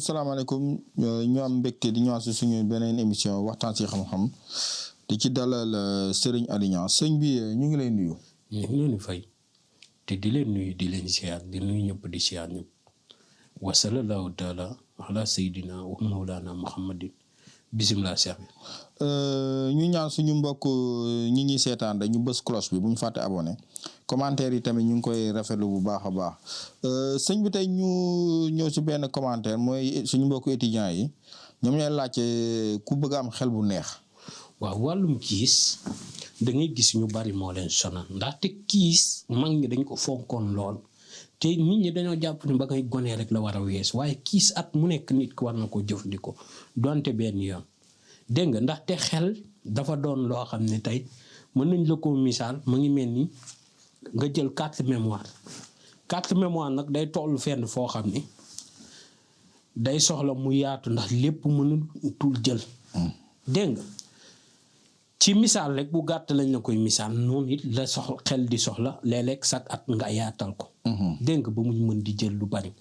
salaamaaleykum ñu am mbégte di ñëwaat si suñu beneen émission waxtaan si xam-xam di ci dalal Serigne Aly Niang sëñ bi ñu ngi lay nuyu. ñu ngi leen di fay te di leen nuyu di leen siyaar di nuyu ñëpp di siyaar ñëpp wa sallallahu taala ala sayyidina wa mawlana muhammadin bisimilah cheikh bi. ñu ñaan suñu mbokk ñi ñuy seetaan rek ñu bës cloche bi bu ñu fàtte abonné commentaire yi tamit ñu ngi koy rafetlu bu baax a baax sëñ bi tey ñu ñëw si benn commentaire mooy suñu mbokku étudiants yi ñoom ñooy laajte ku bëgg am xel bu neex. waaw wàllum kiis da ngay gis ñu bari moo leen sonal ndaxte kiis mag ñi dañ ko fonkoon lool te nit ñi dañoo jàpp ni ba ngay gonee rek la war a wees waaye kiis at mu nekk nit ki war na ko jëfandikoo donte benn yoon dégg nga ndaxte xel dafa doon loo xam ne tey mën nañ la ko misaal mu ngi mel ni nga jël carte mémoire nag day tollu fenn foo xam ni day soxla mu yaatu ndax lépp mënutul jël dégg nga ci misaal rek bu gàtt lañ la koy misaal noonu it la xel di soxla léeg-léeg sax at nga yaatal ko dégg nga ba mu mën di jël lu bari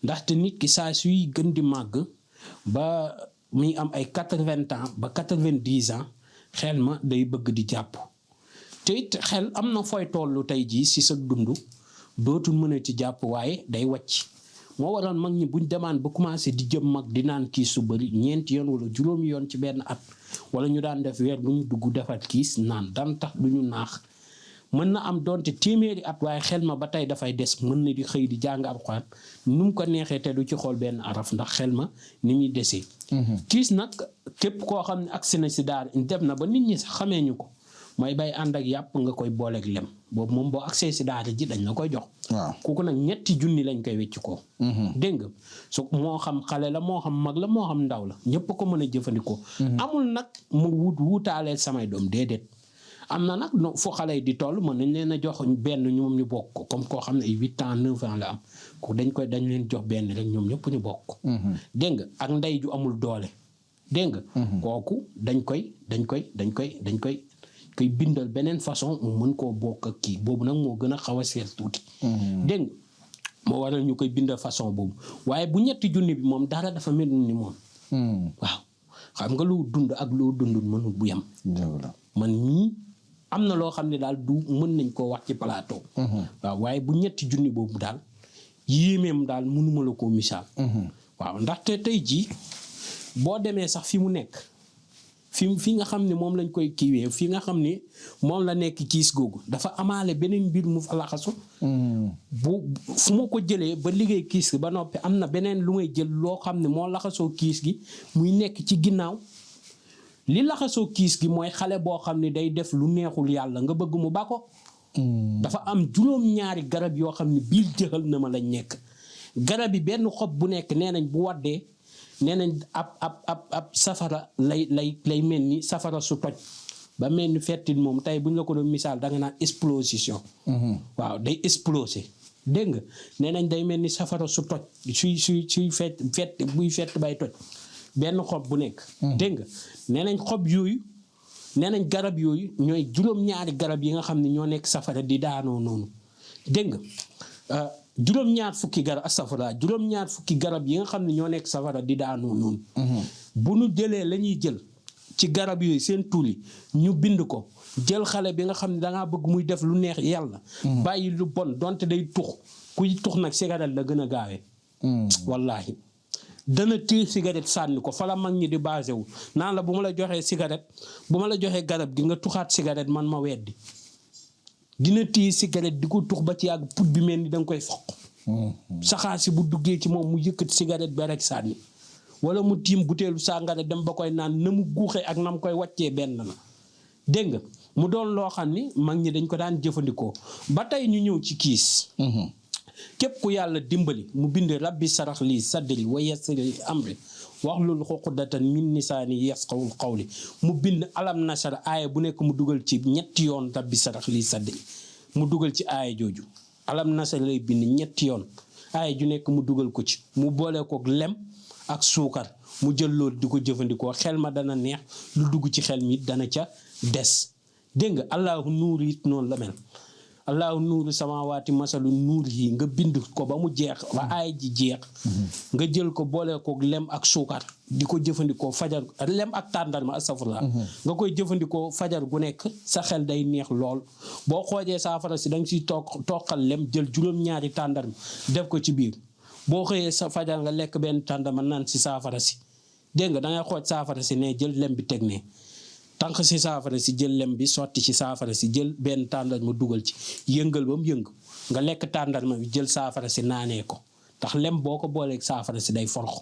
ndaxte nit ki saa suy gën di màgg ba muy am ay 80 ans ba 90 ans xel ma day bëgg di jàpp te it xel am na fooy tollu tey jii si sa dund dootul mën a ci jàpp waaye day wàcc moo waroon mag ñi buñ demaan ba commencé di jëm mag di naan kiis su bëri ñeenti yoon wala juróomi yoon ci benn at wala ñu daan def weer bu ñu dugg defat kiis naan daan tax du ñu naax mën na am doonte téeméeri at waaye xel ma ba tey dafay des mën na di xëy di jàng Alxuraan nu mu ko neexee te du ci xool benn araf ndax xel ma ni muy desee kiis nag képp koo xam ne agsi na si daara dem na ba nit ñi sax xamee ñu ko mooy bay ànd ak yàpp nga koy booleeg lem boobu moom boo agsee si daara ji dañ la koy jox kooku nag ñetti junni lañ koy wecc ko dégg nga su moo xam xale la moo xam mag la moo xam ndaw la ñëpp ko mën a jëfandikoo amul nag mu wutaaleel samay doom déedéet am na nag fu xale yi di toll mën nañ leen a jox benn ñoom ñu bokk ko comme koo xam ne ay 8 ans 9 ans la am ko dañ leen jox benn rek ñoom ñëpp ñu bokk dégg nga ak ndey ju amul doole dégg nga kooku dañ koy bindal beneen façon mu mën koo bokk ak kii boobu nag moo gën a xaw a seer tuuti dégg nga moo waral ñu koy bindal façon boobu waaye bu ñetti junni bi moom dara dafa mel ni moom waaw xam nga lu dund ak loo dundul mënul bu yem man mii am na loo xam ne daal du mën nañ koo wax ci plateau waaw waaye bu ñetti junni boobu daal yéemeem daal mënuma la koo misaal waaw ndaxte tey jii boo demee sax fi mu nekk fi nga xam ne moom lañ koy kiiwee fi nga xam ne moom la nekk kiis googu dafa amaale beneen mbir mu fa laxasu fu ma ko jëlee ba liggéey kiis gi ba noppi am na beneen lu may jël loo xam ne moo laxasoo kiis gi muy nekk ci ginnaaw li laxasoo kiis gi mooy xale boo xam ne day def lu neexul yàlla nga bëgg mu ba ko dafa am juróom-ñaari garab yoo xam ne biir jëxal na ma lañ nekk garab yi benn xob bu nekk nee nañ bu waddee nee nañ ab safara lay mel ni safara su toj ba mel ni fettit moom tey bu ñu la ko doon misaal da nga naan explosion waaw day explosé dégg nga nee nañ day mel ni safara su toj suy fett buy fett bay toj benn xob bu nekk dégg nga nee nañ xob yooyu nee nañ garab yooyu ñooy juróom-ñaari garab yi nga xam ne ñoo nekk safara di daanoo noonu dégg nga juróom-ñaar fukki garab yi nga xam ne ñoo nekk safara di daanoo noonu bu nu jëlee la ñuy jël ci garab yooyu seen tuul yi ñu bind ko jël xale bi nga xam ne dangaa bëgg muy def lu neex yàlla bàyyi lu bon donte day tux kuy tux nag cigarette la gën a gaawee wallaahi dana téye cigarette sànni ko fa la mag ñi di basé wu naan la bu ma la joxee cigarette bu ma la joxee garab gi nga tuxaat cigarette man ma weddi dina téye cigarette di ko tux ba ci yàgg put bi mel ni danga koy foq saxaar si bu duggee ci moom mu yëkkati cigarette ba rek sànni wala mu tiim butéelu sàngara dem ba koy naan na mu guuxee ak na mu koy wàccee benn la dégg nga mu doon loo xam ni mag ñi dañ ko daan jëfandikoo ba tey ñu ñëw ci kiis képp ku yàlla dimbali mu bind rabbi sarax lii sadri wa yassir li amri wahlul uqdatan min lisaani yafqahul qawli mu bind alam nasara aaya bu nekk mu dugal ci ñetti yoon rabbi sarax lii sadri mu dugal ci aaya jooju alam nasa lay bind ñetti yoon aaya ju nekk mu dugal ko ci mu boole ko lem ak suukar mu jël loolu di ko jëfandikoo xel ma dana neex lu dugg ci xel mi dana ca des dégg nga allahu nuuru it noonu la mel allahu nuuru samaawaati masalu nuur yi nga bind ko ba mu jeex ba aay ji jeex nga jël ko boole ko lem ak suukar di ko jëfandikoo fajar lem ak tàndarma astafurlah nga koy jëfandikoo fajar gu nekk sa xel day neex lool boo xoojee saafara si da nga siy toqal lem jël juróom-ñaari tàndarma def ko ci biir boo xëyee sa fajar nga lekk benn tàndarma naan si saafara si dégg nga da ngay xooj saafara si ne jël lem bi teg ne tànk si saafara si jël lem bi sotti ci saafara si jël benn tàndarma dugal ci yëngal ba mu yëngu nga lekk tàndarma bi jël saafara si naanee ko ndax lem boo ko booleeg saafara si day forx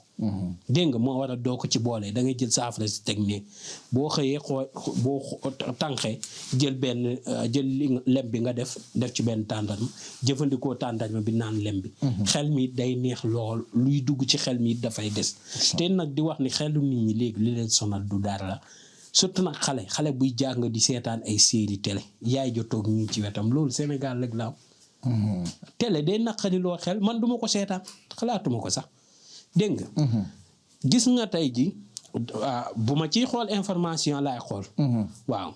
dégg nga moo war a doo ko ci boolee da ngay jël saafara si teg ne boo xëyee boo tànqee jël lem bi nga def ci benn tàndarma jëfandikoo tàndarma bi naan lem bi xel mi day neex lool luy dugg ci xel mi dafay des te nag di wax ni xelu nit ñi léegi li leen sonal du dara la surtout nag xale buy jàng di seetaan ay série télé yaay jotoog ñu ci wetam loolu Sénégal rek la am télé day naqari loo xel man duma ko seetaan xalaatuma ko sax dégg nga gis nga tey ji bu ma ciy xool information laay xool waaw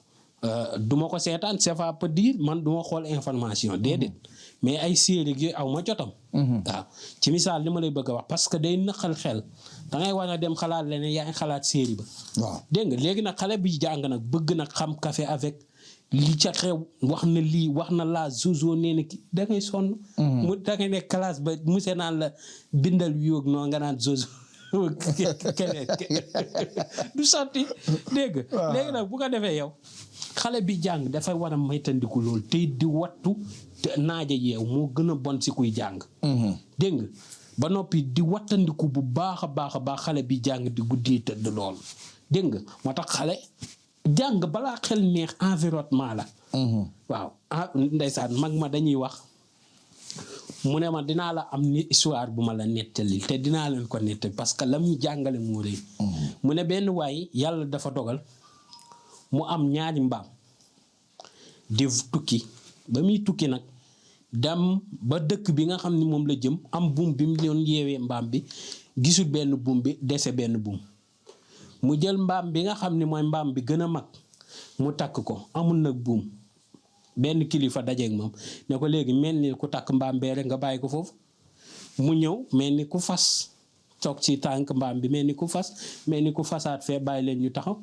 duma ko seetaan c'est pas pour dire man duma xool information déedéet mais ay série gi aw ma jotam waaw ci misaal li ma lay bëgg a wax parce que day naqal xel dangay war a dem xalaat leneen yaa ngi xalaat série ba waaw dégg nga léegi nag xale bi jàng nag bëgg nag xam café avec li ca xew wax na lii wax na laa zozo nee na ki da ngay sonn mu da ngay nekk classe ba monsieur naan la bindal yoog noonu nga naan zozo keneen du sotti dégg nga léegi nag bu ko defee yow xale bi jàng dafay war a maytandiku loolu tey di wattu naaja yeew moo gën a bon si kuy jàng dégg nga ba noppi di wattandiku bu baax a baax xale bi jàng di guddi tëdd lool dégg nga moo tax xale jàng balaa xel neex environnement la waaw ndeysaan mag ma dañuy wax mu ne ma dinaa la am ni histoire bu ma la nettali te dinaa leen ko nettali parce que lam ñu jàngale moo rëy mu ne benn waay yàlla dafa dogal mu am ñaari mbaam di tukki ba muy tukki nag dem ba dëkk bi nga xam ni moom la jëm am buum bi mu doon yeewee mbaam bi gisul benn buum bi dese benn buum mu jël mbaam bi nga xam ni mooy mbaam bi gën a mag mu takk ko amul nag buum benn kilifa dajeeg moom ne ko léegi mel ni ku takk mbaam bee rek nga bàyyi ko foofu mu ñëw mel ni ku fas toog ci tànk mbaam bi mel ni ku fasaat fee bàyyi leen ñu taxaw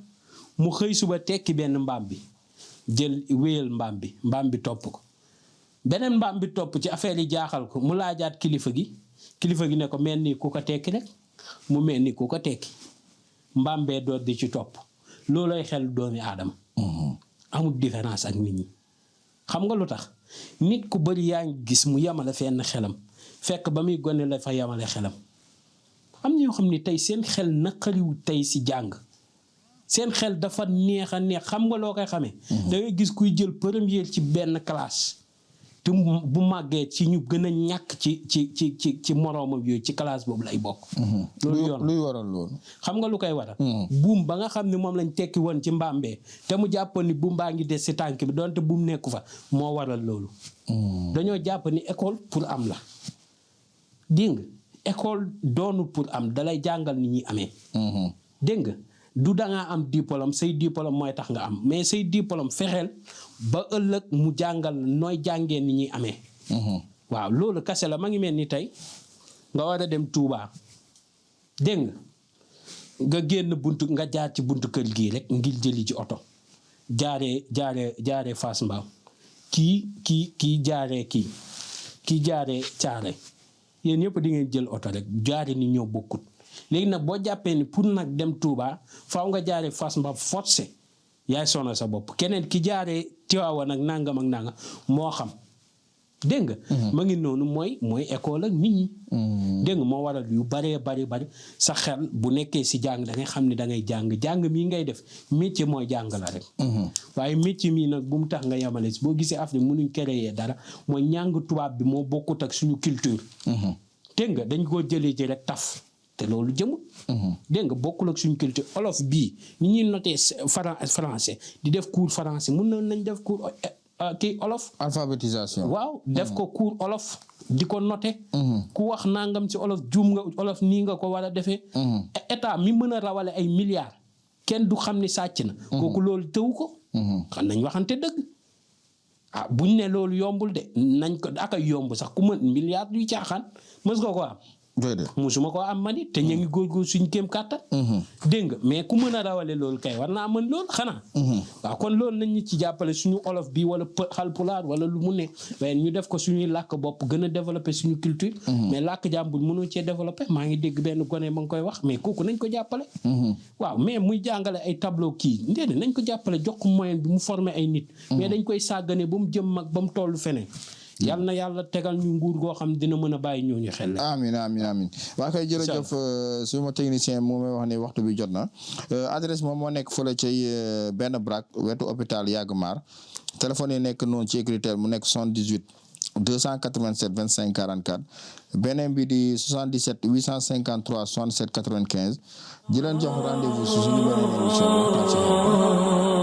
mu xëy suba tekki benn mbaam bi jël wéyal mbaam bi topp ko beneen mbaam bi topp ci affaire yi jaaxal ko mu laajaat kilifa gi ne ko mel ni ku ko tekki rek mu mel ni ku ko tekki mbaam bee doot di ci topp loolooy xel doomi aadama amul différence ak nit ñi xam nga lu tax nit ku bari yaa ngi gis mu yamale fenn xelam fekk ba muy gone la fa yamale xelam am na ñoo xam ne tey seen xel naqariwu tey si jàng seen xel dafa neex a neex xam nga loo koy xamee da ngay gis kuy jël première ci benn classe te bu màggee ci ñu gën a ñàkk ci moroomam yooyu ci classe boobu lay bokk loolu yoon luy waral loolu xam nga lu koy waral buum ba nga xam ne moom lañ tekki woon ci mbaambee te mu jàppoon ni buum baa ngi des si tànk bi doonte buum nekku fa moo waral loolu dañoo jàpp ni école pour am la dégg nga école doonu pour am dalay jàngal ni ñuy amee dégg nga du dangaa am diplôme say diplôme mooy tax nga am mais say diplôme fexeel ba ëllëg mu jàngal nooy jàngee ni ñuy amee waaw loolu kase la ma ngi mel ni tey nga war a dem Touba dégg nga génn buntu nga jaar ci buntu kër gii rek ngir jëli ci oto jaaree Fass Mbao kii jaaree Caare yéen ñëpp di ngeen jël oto rek jaare ni ñoo bokkut léegi nag boo jàppee ni pour nag dem Touba faaw nga jaaree Fass Mbao forcé yaay sonal sa bopp keneen ki jaaree Tiwaawan ak nangam moo xam dégg nga ma ngi noonu mooy école ak nit ñi dégg nga moo waral yu bari sa xel bu nekkee si jàng da ngay xam ne da ngay jàng mii ngay def métier mooy jàng la rek waaye métier mii nag bu mu tax nga yamale si boo gisee Afrique mënuñ créer dara mooy njàng tubaab bi moo bokkut ak suñu culture dégg nga dañ koo jëlee ji rek taf te loolu jëmul dégg nga bokkul ak suñu culture olof bii ni ñuy noté français di def cours français mun nañ def cours kii olof. alphabétisation. waaw def ko cours olof di ko noter. ku wax nangam ci olof juum nga olof nii nga ko war a defee. état mi mën a rawale ay milliards kenn du xam ni sàcc na. kooku loolu tëw ko. xam nañ waxante dëgg. buñ ne loolu yombul de nañ ko ak ay yomb sax ku mën milliards yu caaxaan mës nga ko am. musuma ko am mani te ñu ngi góorgóorlu suñ kéem kàttan. dégg nga mais ku mën a rawale loolu kay war naa mën loolu xanaa. waaw kon loolu nañ ñu ci jàppale suñu olof bi wala Haalpulaar wala lu mu ne waaye ñu def ko suñuy làkk bopp gën a développé suñu culture. mais làkk jàmbur mënoo cee développé maa ngi dégg benn gone ma ngi koy wax mais kooku nañ ko jàppale. waaw mais muy jàngale ay tableau kii ndéedéet nañ ko jàppale jox ko moyen bi mu formé ay nit. mais dañ koy sàggane ba mu jëm mag ba mu tollu feneen. yal na yàlla tegal ñu nguur goo xam dina mën a bàyyi ñooñu xel. amiin waa kay jërëjëf suma technicien moo may wax ni waxtu bi jot na adresse moom moo nekk fële ci benn braak wetu hôpital Yagmar téléphone yi nekk noonu ci écriture mu nekk 78 287 25 44 beneen bi di 77 853 67 95 di leen jox rendez-vous su suñu beneen émission waxtaan ci